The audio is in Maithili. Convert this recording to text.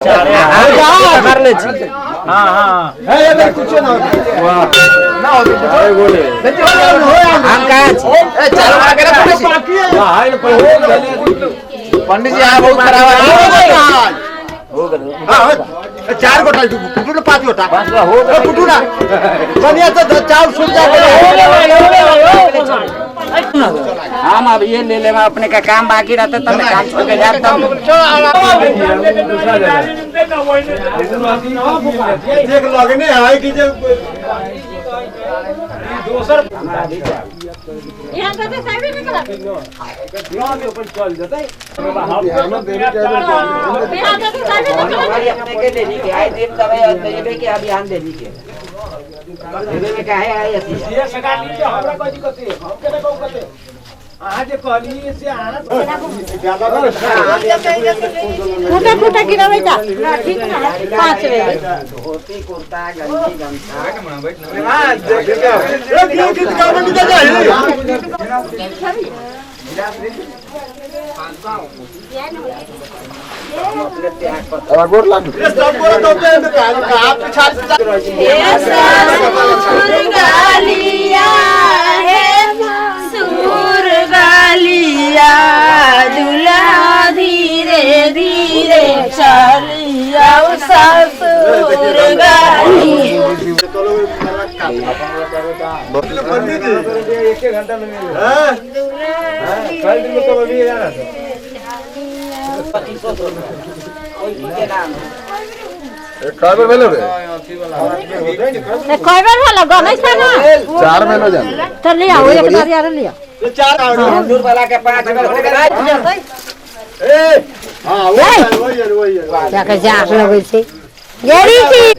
कर ले छी। हाँ हाँ। हम कहाँ छी? ए, चारू गोरा के ना पंडित जी। पंडित जी यहाँ बहुत खराब है। हो गेल। चार गोटा कुटू ना, पांच गोटा। पाँच गोटा हो गेल। कुटू ना बढ़िया तो चाउर सुन जा। हम अब ये ले लेब, अपने का काम बाकी रहते तब ना काम छोड़ के जाब तब। देख लगने है कि जे यहाँ तो साइबे नहीं करा। यहाँ तो साइबे नहीं करा। हमारी अपने के लेनी के आई दिन दवाई और देबे के अभी हम लेनी के देबे में काहे आई अथी। फूटा फूटा गिरावे जा ना, ठीक ना है 5 बजे। धोती कुर्ता गंजी गमछा। अपने त्याग पत्र। गालिया है सूर गालिया, दूल्हा धीरे धीरे चलिया ससुर गालिया। कोई के नाम। कय बेर भेलो रे? कय बेर भेलो गनै छ ना? चार महीना जान। तो ले आओ, एक नारियल लिया। सिंदूर वाला के 5 बेर हो गेल। जाके जाक लगै छै गेरी छी।